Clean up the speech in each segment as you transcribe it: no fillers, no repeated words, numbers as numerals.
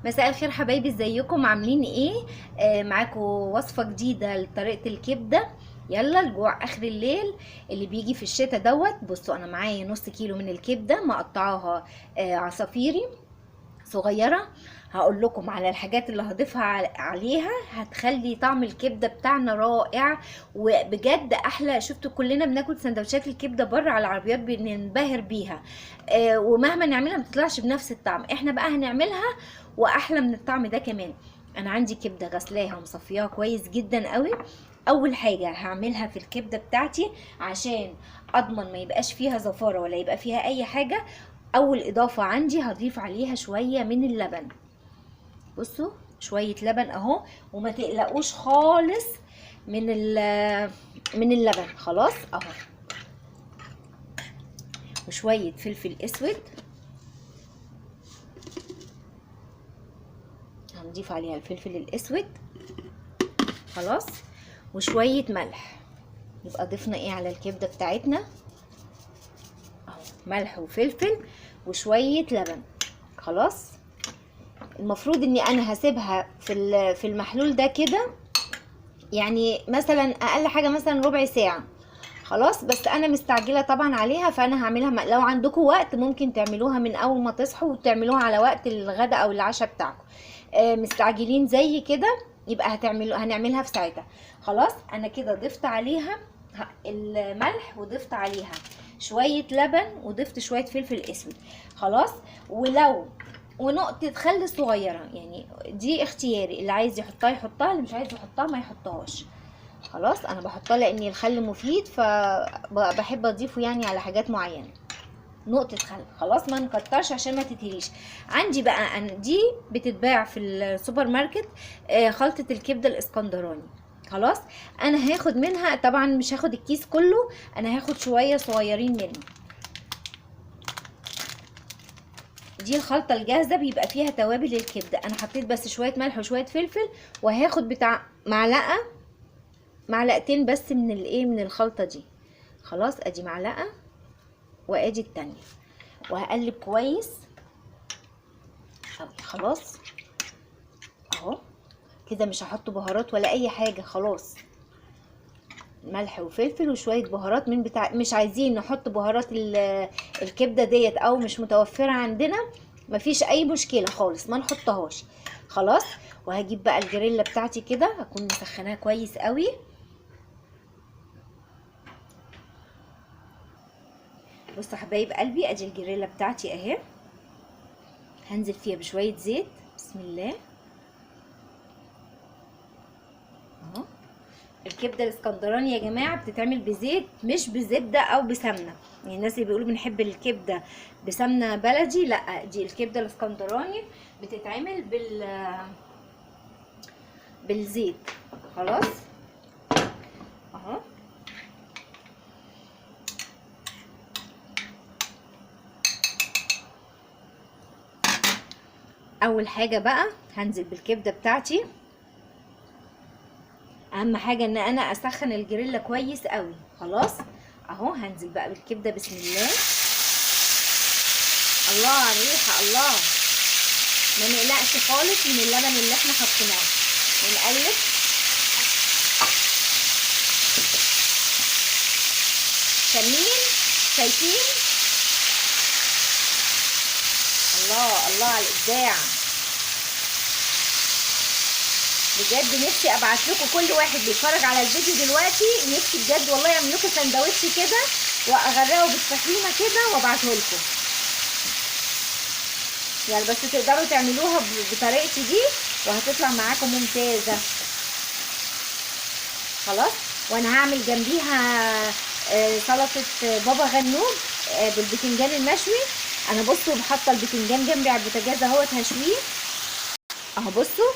مساء الخير حبايبي، ازيكم؟ عاملين ايه؟ معاكم وصفة جديدة لطريقة الكبدة. يلا الجوع اخر الليل اللي بيجي في الشتاء دوت. بصوا انا معايا نص كيلو من الكبدة مقطعاها عصافيري صغيرة. هقول لكم على الحاجات اللي هضيفها عليها، هتخلي طعم الكبدة بتاعنا رائع وبجد احلى. شفتوا كلنا بناكل سندوتشات الكبدة بره على العربيات بننبهر بيها، ومهما نعملها ما بتطلعش بنفس الطعم. احنا بقى هنعملها واحلى من الطعم ده كمان. انا عندي كبدة غسلاها ومصفياها كويس جدا قوي. اول حاجة هعملها في الكبدة بتاعتي عشان اضمن ما يبقاش فيها زفارة ولا يبقى فيها اي حاجة، اول اضافة عندي هضيف عليها شوية من اللبن. بصوا شوية لبن اهو، وما تقلقوش خالص من اللبن. خلاص اهو، وشوية فلفل اسود هنضيف عليها الفلفل الاسود. خلاص، وشوية ملح. يبقى ضفنا ايه على الكبدة بتاعتنا اهو؟ ملح وفلفل وشوية لبن. خلاص، المفروض اني انا هسيبها في المحلول ده كده، يعني مثلا اقل حاجة مثلا ربع ساعة. خلاص، بس انا مستعجلة طبعا عليها، فانا هعملها لو عندكم وقت ممكن تعملوها من اول ما تصحوا وتعملوها على وقت الغداء او العشاء بتاعكم. مستعجلين زي كده يبقى هنعملها في ساعتها. خلاص، انا كده ضفت عليها الملح وضفت عليها شوية لبن وضفت شوية فلفل اسود. خلاص، ونقطة خل صغيرة، يعني دي اختياري، اللي عايز يحطها يحطها، اللي مش عايز يحطها ما يحطهاش. خلاص، انا بحطها لان الخل مفيد، فبحب اضيفه على حاجات معينة. نقطة خل، خلاص ما نكترش عشان ما تتهريش. عندي بقى دي بتتباع في السوبر ماركت، خلطة الكبدة الاسكندراني. خلاص، انا هاخد منها، طبعا مش هاخد الكيس كله، انا هاخد شوية صغيرين منه. دي الخلطة الجاهزة بيبقى فيها توابل الكبدة. انا حطيت بس شوية ملح وشوية فلفل، وهاخد بتاع معلقتين بس من الخلطة دي. خلاص، ادي معلقة وادي التانية، وهقلب كويس اوي. خلاص اهو كده، مش هحط بهارات ولا اي حاجة. خلاص، ملح وفلفل وشوية بهارات من بتاع، مش عايزين نحط بهارات الكبدة ديت او مش متوفرة عندنا، مفيش اي مشكلة خالص، ما نحطهاش. خلاص، وهجيب بقى الجريلا بتاعتي كده، هكون مسخناها كويس قوي. بصوا حبايب قلبي، ادي الجريلا بتاعتي اهي، هنزل فيها بشوية زيت. بسم الله اهو. الكبدة الاسكندراني يا جماعة بتتعمل بزيت، مش بزبدة او بسمنة. الناس اللي بيقولوا بنحب الكبدة بسمنة بلدي، لا، دي الكبدة الاسكندراني بتتعمل بالزيت. خلاص اهو، اول حاجة بقى هنزل بالكبدة بتاعتي. اهم حاجة ان انا اسخن الجريلا كويس قوي. خلاص اهو، هنزل بقى بالكبدة. بسم الله. الله على الريحة، الله. ما نقلقش خالص من اللبن اللي احنا حطيناه. ونقلب. شامين؟ شايفين؟ الله الله على الابداع بجد. نفسي ابعت لكم كل واحد بيتفرج على الفيديو دلوقتي، نفسي بجد والله اعمل لكم سندوتش كده واغرقه بالطحينه كده وابعته لكم، بس تقدروا تعملوها بطريقتي دي وهتطلع معاكم ممتازه. خلاص، وانا هعمل جنبيها سلطه بابا غنوج بالبتنجان المشوي. انا بصوا حاطه البتنجان جنبي على البوتاجاز اهوت، هشويه اهو. بصوا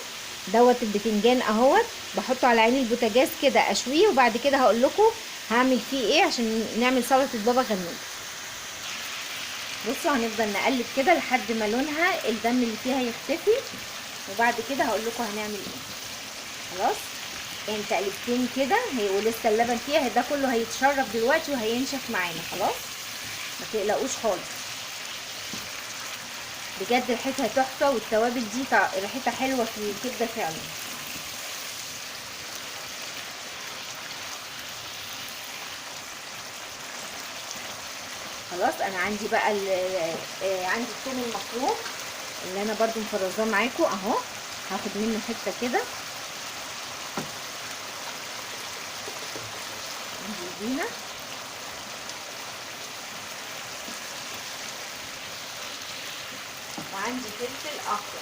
دوت البتنجان اهوت، بحطه على عين البوتاجاز كده اشويه، وبعد كده هقول لكم هعمل فيه ايه عشان نعمل سلطه بابا غنوج. بصوا هنفضل نقلب كده لحد ما لونها الدم اللي فيها يختفي، وبعد كده هقول لكم هنعمل ايه. خلاص، تقلبتين كده ولسه اللبن فيها، ده كله هيتشرب دلوقتي وهينشف معانا. خلاص ما تقلقوش خالص بجد ريحتها تحفة، والتوابل دي ريحتها حلوة في الكبده فعلا. خلاص انا عندي بقى عندي الثوم المفروم اللي انا برضو مفرزاه معاكم اهو، هاخد منه حتة كده انزل بيها. وعندي فلفل اخضر،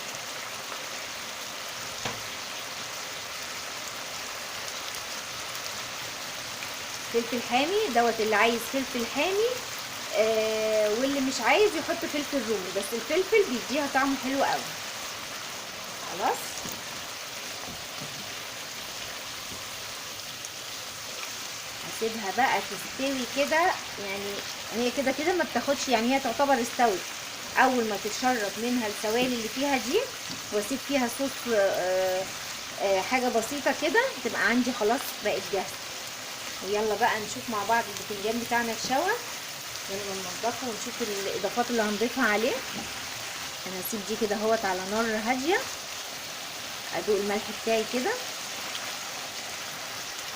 فلفل حامي دوت، اللي عايز فلفل حامي واللي مش عايز يحط فلفل رومي، بس الفلفل بيديها طعم حلو قوي. خلاص هسيبها بقى تستوي كده، يعني هي كده كده ما بتاخدش، يعني هي تعتبر استوت. اول ما تتشرب منها السوائل اللي فيها دي، واسيب فيها صوص حاجة بسيطة كده، تبقى عندي خلاص بقت جاهزة. ويلا بقى نشوف مع بعض البتنجان بتاعنا اتشوى، يلا ننضفه ونشوف الاضافات اللي هنضيفها عليه. انا هسيب دي كده اهوت على نار هادية، ادوق الملح بتاعي كده،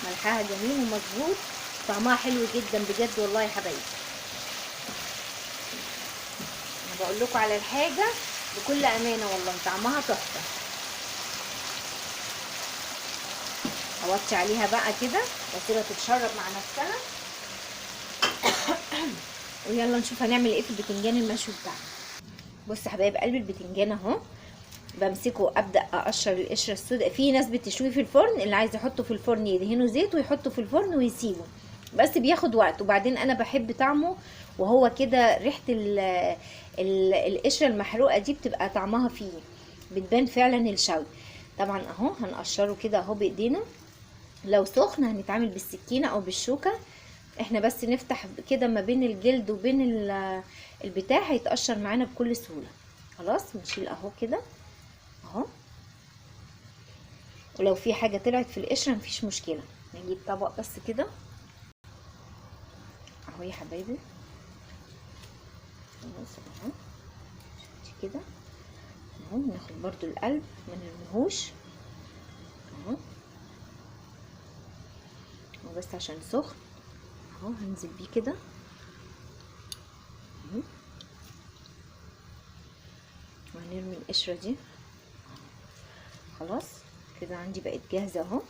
ملحها جميل ومظبوط، طعمها حلو جدا بجد والله يا حبايبي. انا بقول لكم على الحاجة بكل امانه والله، طعمها تحفة. اوطي عليها بقى كده واسيبها تتشرب مع نفسها. ويلا نشوف هنعمل ايه في البتنجان المشوي بتاعنا. بصوا يا حبايب قلبي البتنجان اهو، بمسكه ابدا اقشر القشرة السوداء. في ناس بتشويه في الفرن، اللي عايز يحطه في الفرن يدهنه زيت ويحطه في الفرن ويسيبه، بس بياخد وقت. وبعدين انا بحب طعمه وهو كده، ريحه القشرة المحروقه دي بتبقى طعمها فيه، بتبان فعلا الشوي. طبعا اهو هنقشره كده اهو بايدينا، لو سخن هنتعامل بالسكينة او بالشوكة، احنا بس نفتح كده ما بين الجلد وبين البتاع هيتقشر معانا بكل سهولة. خلاص نشيل اهو كده اهو، ولو في حاجة طلعت في القشرة مفيش مشكلة، نجيب طبق بس كده اهو يا حبايبي. خلاص اهو كده اهو، ناخد برضو القلب ما نرميهوش اهو، بس عشان سخن اهو هنزل بيه كده اهو، وهنرمي القشرة دي. خلاص كده عندي بقت جاهزة اهو.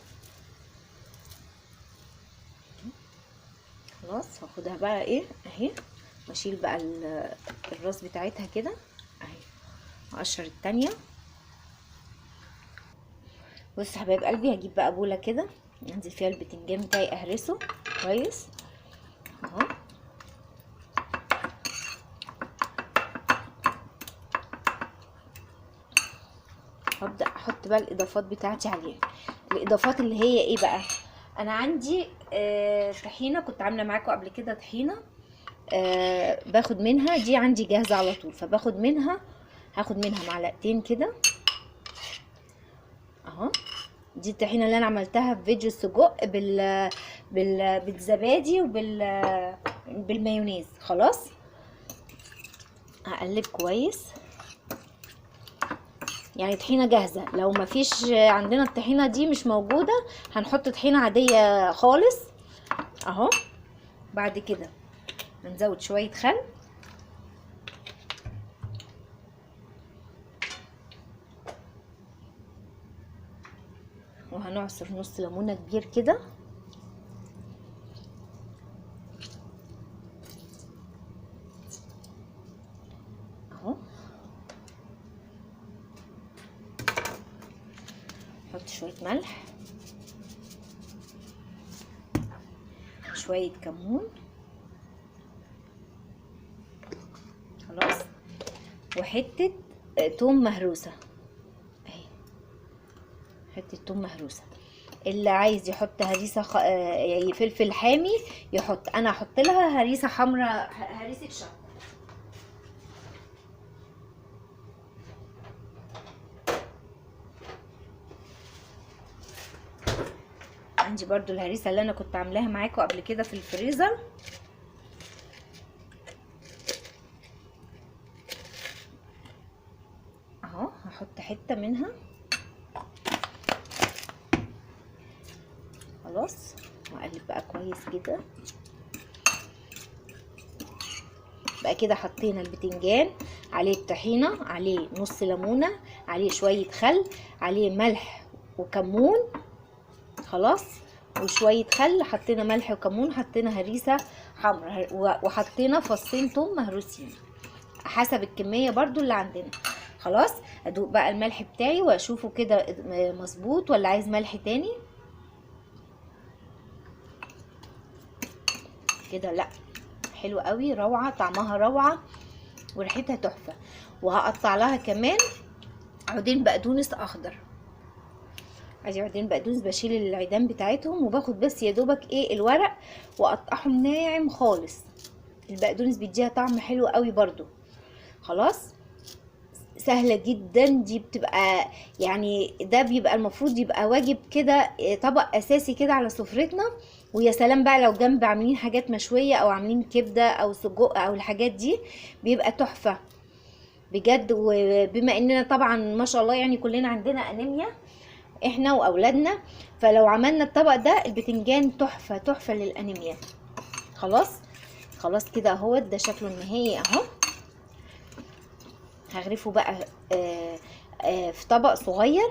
خلاص هاخدها بقى ايه اهي، واشيل بقى الراس بتاعتها كده اهي، اقشر التانية. بصوا حبايب قلبي هجيب بقى بوله كده انزل فيها البتنجان بتاعي، اهرسه كويس اهو. هبدأ احط بقى الاضافات بتاعتي عليها. الاضافات اللي هي ايه بقى؟ انا عندي طحينه، كنت عامله معاكم قبل كده طحينه، باخد منها، دي عندي جاهزة على طول، فباخد منها، هاخد منها معلقتين كده اهو. دي الطحينه اللي انا عملتها في فيديو السجق بالزبادي بالمايونيز. خلاص هقلب كويس، يعني طحينه جاهزة. لو ما فيش عندنا الطحينه دي مش موجودة هنحط طحينه عادية خالص اهو. بعد كده هنزود شوية خل، وهنعصر نص ليمونه كبير كده، اهو. نحط شوية ملح، شوية كمون، خلاص، وحتة توم مهروسه اهي، حتة توم مهروسه. اللي عايز يحط هريسه يعني فلفل حامي يحط، انا هحط لها هريسه حمراء، هريسه شطه. عندي برضو الهريسه اللي انا كنت عاملاها معاكم قبل كده في الفريزر. حتة منها. خلاص واقلب بقى كويس كده. بقى كده حطينا البتنجان، عليه الطحينه، عليه نص ليمونه، عليه شوية خل، عليه ملح وكمون. خلاص وشوية خل، حطينا ملح وكمون، حطينا هريسه حمراء، وحطينا فصين توم مهروسين حسب الكمية برضو اللي عندنا. خلاص ادوق بقى الملح بتاعي واشوفه كده مظبوط ولا عايز ملح تاني كده. لا حلو قوي، روعه، طعمها روعه وريحتها تحفة. وهقطع لها كمان عودين بقدونس اخضر. ادي عودين بقدونس، بشيل العيدان بتاعتهم وباخد بس يا دوبك ايه الورق واقطعهم ناعم خالص. البقدونس بيديها طعم حلو قوي برضو. خلاص سهلة جدا دي، بتبقى يعني ده بيبقى المفروض يبقى واجب كده، طبق اساسي كده على سفرتنا. ويا سلام بقى لو جنب عاملين حاجات مشوية او عاملين كبده او سجق او الحاجات دي، بيبقى تحفة بجد. وبما اننا طبعا ما شاء الله يعني كلنا عندنا انيميا احنا واولادنا، فلو عملنا الطبق ده البتنجان تحفة تحفة للانيميا. خلاص خلاص كده اهو، ده شكله النهائي اهو. هغرفه بقى في طبق صغير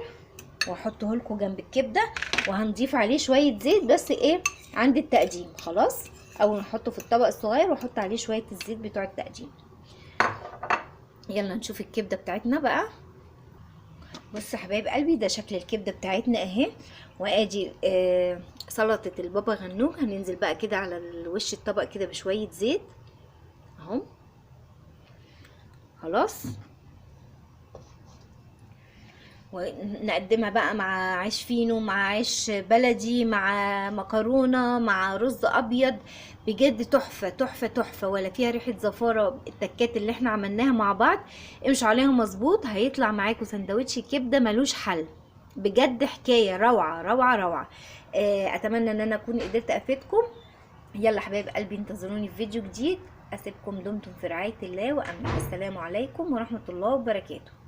واحطه لكم جنب الكبده، وهنضيف عليه شوية زيت بس ايه عند التقديم. خلاص اول نحطه في الطبق الصغير واحط عليه شوية الزيت بتوع التقديم. يلا نشوف الكبده بتاعتنا بقى. بصوا حبايب قلبي، ده شكل الكبده بتاعتنا اهي، وادي سلطة البابا غنوج. هننزل بقى كده على الوش الطبق كده بشوية زيت اهو. خلاص ونقدمها بقى مع عيش فينو، مع عيش بلدي، مع مكرونه، مع رز ابيض. بجد تحفة تحفة تحفة، ولا فيها ريحه زفاره. التكات اللي احنا عملناها مع بعض امشوا عليها مظبوط، هيطلع معاكم سندوتش كبده ملوش حل بجد، حكاية روعه روعه روعه. اتمنى ان انا اكون قدرت افيدكم. يلا حبايب قلبي انتظروني في فيديو جديد. اسيبكم، دمتم في رعاية الله وامنه. السلام عليكم ورحمة الله وبركاته.